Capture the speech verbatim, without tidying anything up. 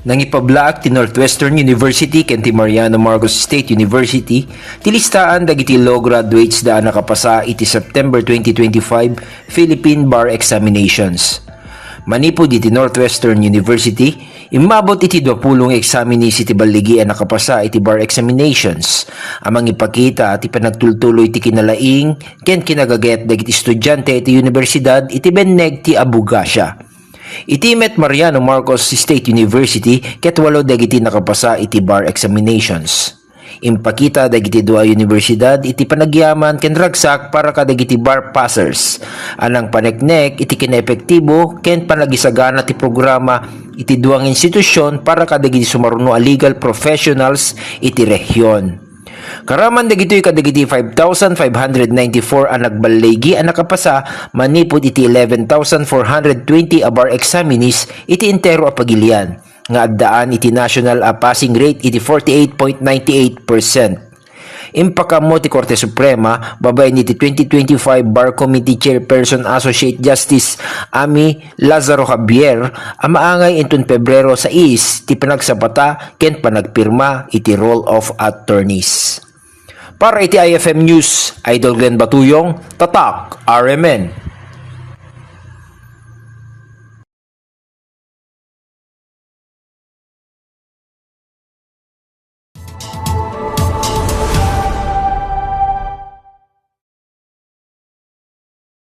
Nangipablaak ti Northwestern University ken ti Mariano Marcos State University ti listaan dagiti law graduates da a nakapasa iti September twenty twenty-five Philippine Bar Examinations. Manipud iti Northwestern University, immabot iti duapulo nga eksaminis iti balligi a nakapasa iti bar examinations a mangipakita ti panagtultuloy ti kinalaing ken kinagaget dagiti estudiante iti universidad iti benneg ti abogasia. Iti met Mariano Marcos State University, ket walo dagiti nakapasa iti bar examinations. Impakita dagiti dua a universidad iti panagyaman ken ragsak para kadagiti bar passers a nangpaneknek iti kinaepektibo ken panagisagana ti programa iti dua nga institusion para kadagiti sumaruno a legal professionals iti rehion. Karaman dagitoy kadagiti five thousand five hundred ninety-four a nagballigi a nakapasa manipud iti eleven thousand four hundred twenty a bar examinees iti entero a pagilian, nga addaan iti national a passing rate iti forty-eight point ninety-eight percent. Impakammo ti Korte Suprema babaen iti twenty twenty-five Bar Committee Chairperson Associate Justice Amy Lazaro Javier a maangay inton Pebrero sais ti panagsapata ken panagpirma iti Roll of Attorneys. Para iti I F M News, Idol Glenn Batuyong, Tatak, R M N.